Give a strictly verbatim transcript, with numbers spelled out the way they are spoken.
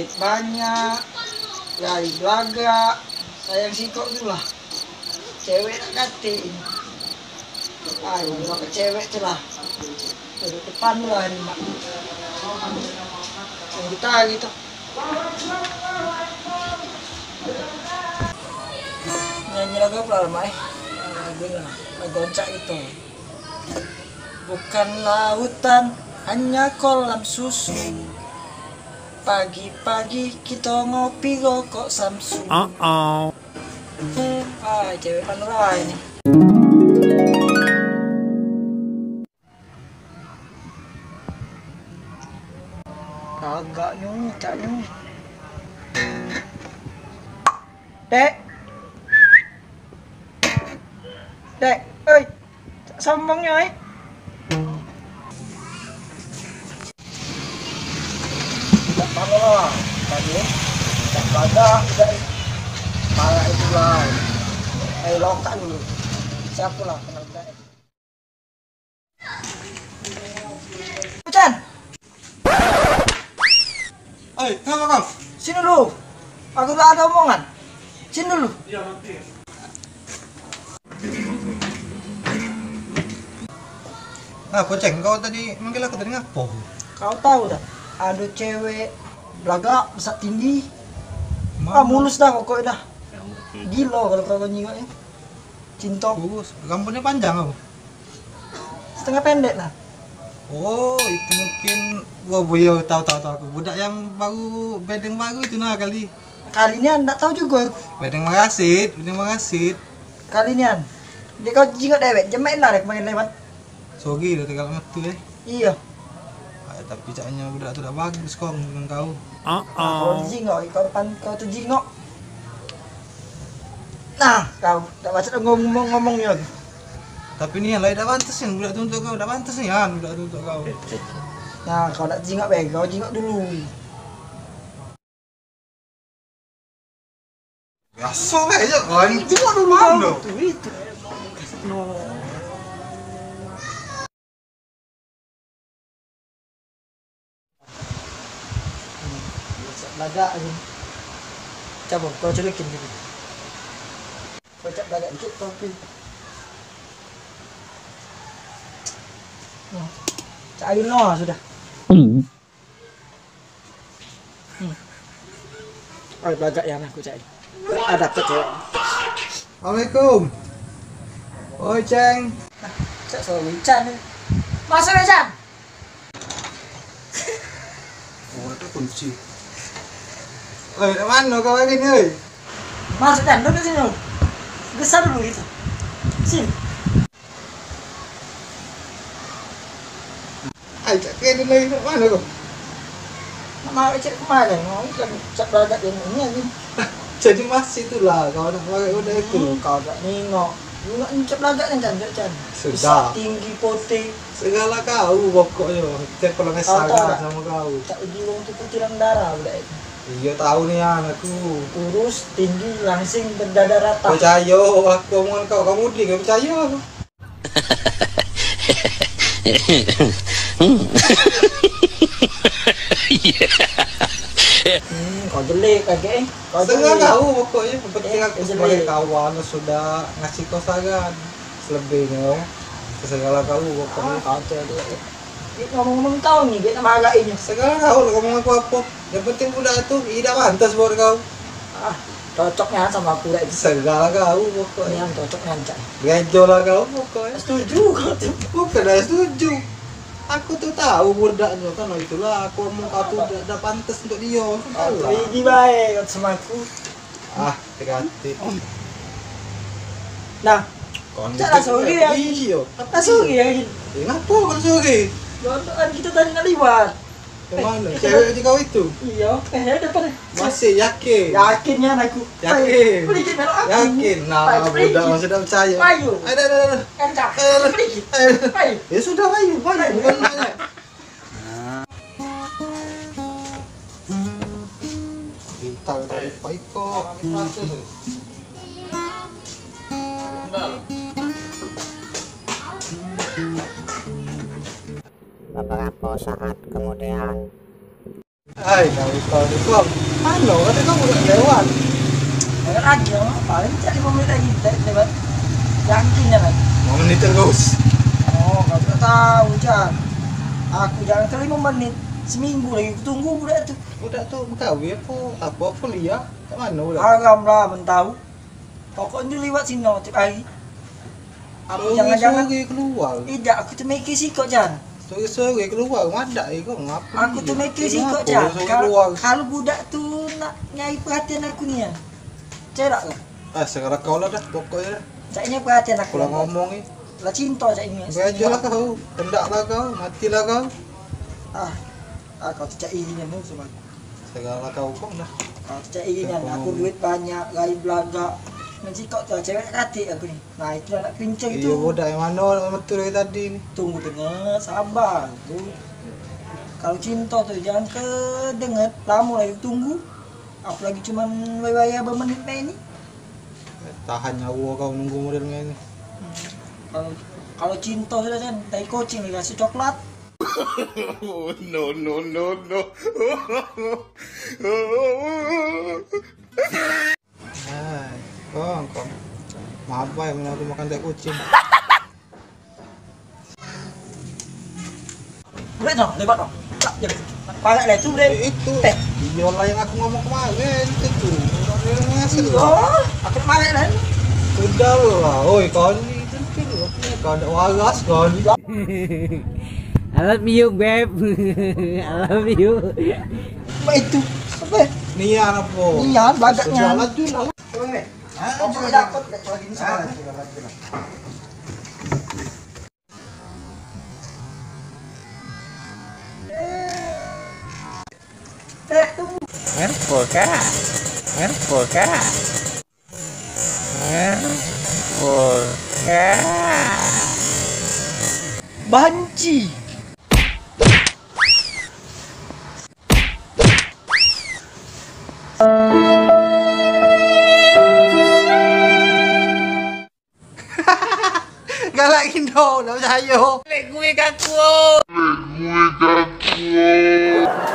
Banyak, ya, belagak, sayang sikok tu lah. Cewek nak katik. Ai, nak cewek tu lah. Duduk depan tu lah ni, Mak. Yang kita gitu. Nyanyi lagu apa lah, Mak, eh? Lagu ni lah. Lagu Oncak gitu. Bukan lautan, hanya kolam susu. Pagi-pagi kita ngopi rokok Samsu. Uh-oh. Ah, cewek mana lah ini? Kagak nyucak ni. Dek. Dek, oi. Sombongnyo, eh. Tidak pala tadi, eh. Tidak pada, tidak, eh. Pala itu lah. Eh, lokak dulu. Siapa lah kenal tidak, eh? Chan. Oi, kenapa kau? Sini dulu. Aku dak ada omongan. Sini dulu. Nah, Poceng, kau tadi manggil aku tadi ngapo? Kau tahu tak? Ada cewek belagak, besak tinggi. Ah, mulus dah pokoknya dah. Gila kalau kau nyingok ya. Cinta. Kurus. Rambutnya panjang apa? Setengah pendek lah. Oh, itu mungkin. Wah, boyo, tahu, tahu, tahu aku. Budak yang baru, bedeng baru itu nah kali. Kali ni ndak tahu juga aku. Bedeng Marasit, bedeng Marasit. Kali ni an. Dia kau jingok dewek, jemek lah dia kemarin lewat. Sogi dah tegal mati, eh. Iya. Ah, tapi caknya budak tu dah bagus kong dengan kau. Kau jingok, kau depan kau tu jingok. Nah, kau dak pacak ngomong-ngomong ni lagi. Tapi ni lai dak pantes ni budak tu untuk kau, dak pantes ni kan budak tu untuk kau. Nah, kau nak jingok bae, kau jingok dulu. Biaso bae je kan. Jingok dulu anu. Itu, itu. No. Cak belagak aja. Coba kau celukin gitu. Kau cak belagak dikit tapi. Hmm. Cak ayu no sudah. Hmm. Oi, belagak yang aku cak. Ah, dapet cewek. Assalamualaikum. Oi, Ceng. Cak sorry, Chan. Masuk ya, Chan. Oh, ada kunci. Oi, nak mano kau hari ni, oi? Masuk, Chan, duduk sini dulu. Besar dulu gitu. Sini. Ai, cak kira lagi nak mano kau? Nak marah cak kemarin, mau kan cak belagak yang ini lagi. Jadi masih itulah kau nak marah udah itu. Hmm, kau tak nengok. Nengok ni cak belagak ni, Chan, cak, Chan. Sudah. Besar, tinggi, putih. Segala kau pokoknya. Tiap kalau ngesal sama kau. Tak uji wong tu putih dalam darah budak itu. Iya, tahu ni, Yan, aku. Kurus, tinggi, langsing, berdada rata. Percaya aku omongan kau, kamu dia percaya aku. Hmm, kau jelek lagi, eh. Kau jelek. Setengah tahu pokoknya, yang penting aku sebagai kawan sudah ngasih kau saran. Selebihnya, segala kau pokoknya. Ah, kau jelek. Dia ngomong-ngomong kau ni, dia nak marah ini. Segala kau nak ngomong aku apa? Yang penting budak tu, ida pantas buat kau. Ah, cocoknya sama aku dah itu. Segala kau pokoknya. Yang cocoknya, Cak. Gerejo lah kau pokoknya. Setuju kau tu. Bukan dah setuju. Aku tu tahu budak tu kan, itulah aku omong kau tu dah, dah pantas untuk dia. Sudahlah. Pergi baik kau sama aku. Ah, tegati. Nah, cak lah sore ya. Iyo. Lah sore ya. Eh, ngapo kan sore? Kan kita tadi nak liwat. Yang mana? Cewek aja kau itu? Iyo. Eh, depan. Masih yakin? Yakin nian aku. Yakin? Pelikit melok aku. Yakin? Nah, budak masih dah percaya. Ayo. Ayo, dah, dah, dah. Kencang. Ayo, dah. Pelikit. Ayo. Ayo. Ya sudah, ayo, ayo. Bukan nanya. Bintang dari Paiko. Beberapa saat kemudian. Hai, kau, kau ni, kau. Mano, kata kau udah lewat. Lewat lagi, oh. Paling cak lima menit lagi, le-, lewat. Yakin jangan. Lima menit terus. Oh, kau tak tahu, Jan. Aku jalan ke lima menit. Seminggu lagi aku tunggu budak tu. Budak tu gawe apa? Apa kuliah? Kat mana budak? Haram lah, men tahu. Pokoknyo liwat sino tiap hari. Aku jangan-jangan sore keluar. Idak, aku tu mikir sikok, Jan. Sore-sore keluar, madak iko ngapo? Aku tu mikir sikok, Jan. Kal-, kalu budak tu nak nyari perhatian aku nian. Cerak ke? Ah, segala kau lah dah, pokoknyo dah. Caknyo perhatian aku. Kalau ngomong ni. Lah cinta caknyo. Bejo lah kau, kendak lah kau, mati lah kau. Ah, ah, kau tu cak ini nian tu sama aku. Segala kau kau dah. Kau tu cak ini nian, aku duit banyak, gaji belagak. Men sikok tu cewek katik aku ni. Nah, itu anak kerincing tu. Iyo, budak yang mano nak metu dari tadi ni? Tunggu dengar, sabar tu. Kalau cinta tu jangan ke dengar, lamo lagi tunggu. Apalagi cuman wayah-wayah bemenit main ni. Tahan nyawa kau nunggu model main ni. Hmm. Kalau, kalau cinta sudah kan, tai kucing lagi rasa coklat. No, no, no, no. Hai, kong, kong. Maaf bae men aku makan tai kucing. Budak no, lebat no. Tak je. Parak lah tu, Bre. Eh, itu. Eh. Iyolah yang aku ngomong kemarin itu tu. Orang yang ngasih. Iyo, aku nak parak lah. Sudah lah. Oi, kau ni tentu kau nak waras kau ni. I love you, babe. I love you. Apa itu? Apa? Nian apa? Nian, belagak nian. Sudah lah, tu lah. Ah, aku dapat lagi ni. Ah, sudah lah, sudah lah. Eh, tunggu. Ngapo, Kak? Ngapo, Kak? Ngapo, Kak? Banci. Galak Indo, dak percayo. Lek gue kaku. Lek gue kaku.